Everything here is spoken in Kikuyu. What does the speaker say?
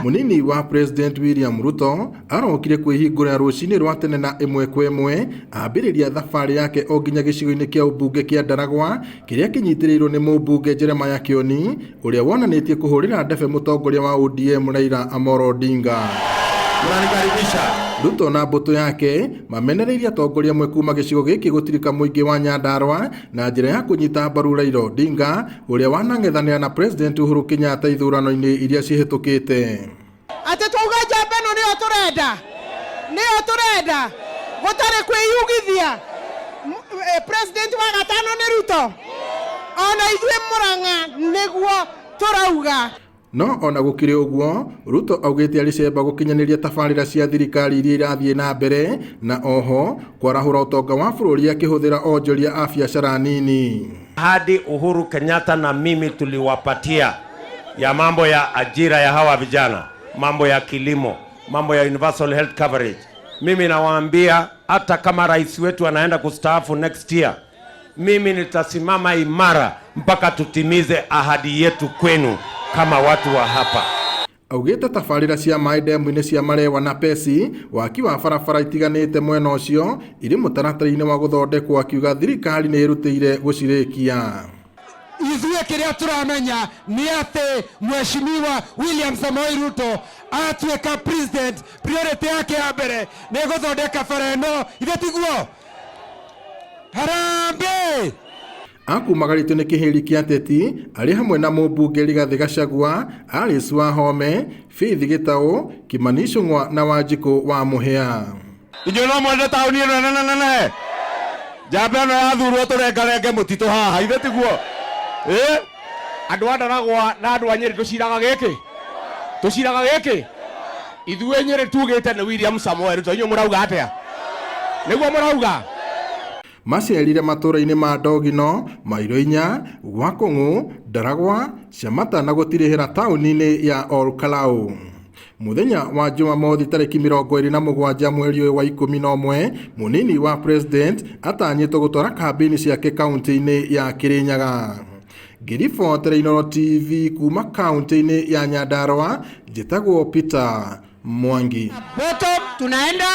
Munini wa President William Ruto arokire kwĩhingũrĩra rũcinĩ rwa tene na ĩmwe kwa ĩmwe ambĩrĩria thabarĩ yake o nginya gĩcigo-inĩ kĩa ũmbunge kĩa Ndaragwa kĩrĩa kĩnyitĩrĩirwo nĩ mũmbunge Jeremiah Kĩoni ũrĩa wonanĩtie kũhũrĩra ndebe mũtongoria wa ODM Raila Amolo Odinga. Tunanikaribisha. Ruto na mbũtũ yake mamenereirie atongoria amwe kuma gĩcigo gĩkĩ gũtirika mũingĩ wa Nyandarua na njĩra ya kũnyita mbaru Raila Odinga ũrĩa wanang'ethanĩra na President Uhuru Kenyatta ithurano-inĩ iria cihĩtũkĩte. Atĩ twauga njamba ĩno nĩyo tũrenda, nĩyo tũrenda, gũtarĩ kwĩyugithia. President wa gatano nĩ Ruto, ona ithuĩ Murang'a nĩguo tũrauga. No ona gũkĩrĩ ũguo, Ruto augĩte arĩ cemba gũkinyanĩria tabarĩra cia thirikari iria irathiĩ na mbere na oho kwarahũra ũtonga wa bũrũri akĩhũthĩra onjoria a biacara nini. Hadi Uhuru Kenyatta na mimi tuliwapatia ya mambo ya ajira ya hawa vijana, mambo ya kilimo, mambo ya universal health coverage. Mimi nawaambia hata kama rais wetu anaenda kustaafu next year, mimi nitasimama imara mpaka tutimize ahadi yetu kwenu kama watu wa hapa. Augĩte tabarĩra cia maĩ ndemu-inĩ cia Marewa na Pesi, waki wa barabara itiganĩte mwena ũcio irĩ mũtaratara-inĩ wa gũthondekwo, akiuga thirikari nĩ ĩrutĩire gũcirĩkia. Ithuĩ kĩrĩa tũramenya nĩ atĩ Mheshimiwa William Samoei Ruto atuĩka president, priority yake ya mbere nĩ gũthondeka bara ĩno, ithe tiguo? Harambee! Akumagarĩtio nĩ kĩhĩri kĩa ateti arĩ hamwe na mũmbunge Rigathĩ Gachagua, Alice Wahome, Faith Gĩtaũ, Kimani Ichung'wa na Wanjikũ wa Mũhĩa. Inyuĩ no mwende taũni ĩno nene nene, njamba ĩno yathurwo tũrengarenge mũtitũ haha, ithe tiguo? Andũ a Ndaragwa na andũ a Nyĩrĩ tũciraga gĩkĩ, tũciraga gĩkĩ. Ithuĩ Nyĩrĩ tugĩte nĩ William Samoei Ruto, inyuĩ mũrauga atĩa? Nĩguo mũrauga? Macerire matũũra-inĩ ma Ndogino, Mairo Inya, Gwakũng'ũ, Ndaragwa, Ciamata na gũtirĩhĩra taũni-inĩ ya Olkalau. Mũthenya wa Jumamothi tarĩki 27 mweri ũyũ wa 11, mũnini wa President atanyĩtwo gũtwara kambĩini ciake kaunti-inĩ ya Kirinyaga. Ngĩribotera Inooro TV kuma kaunti-inĩ ya Nyandarua, njĩtagwo Peter Mwangi. Bottom tunaenda.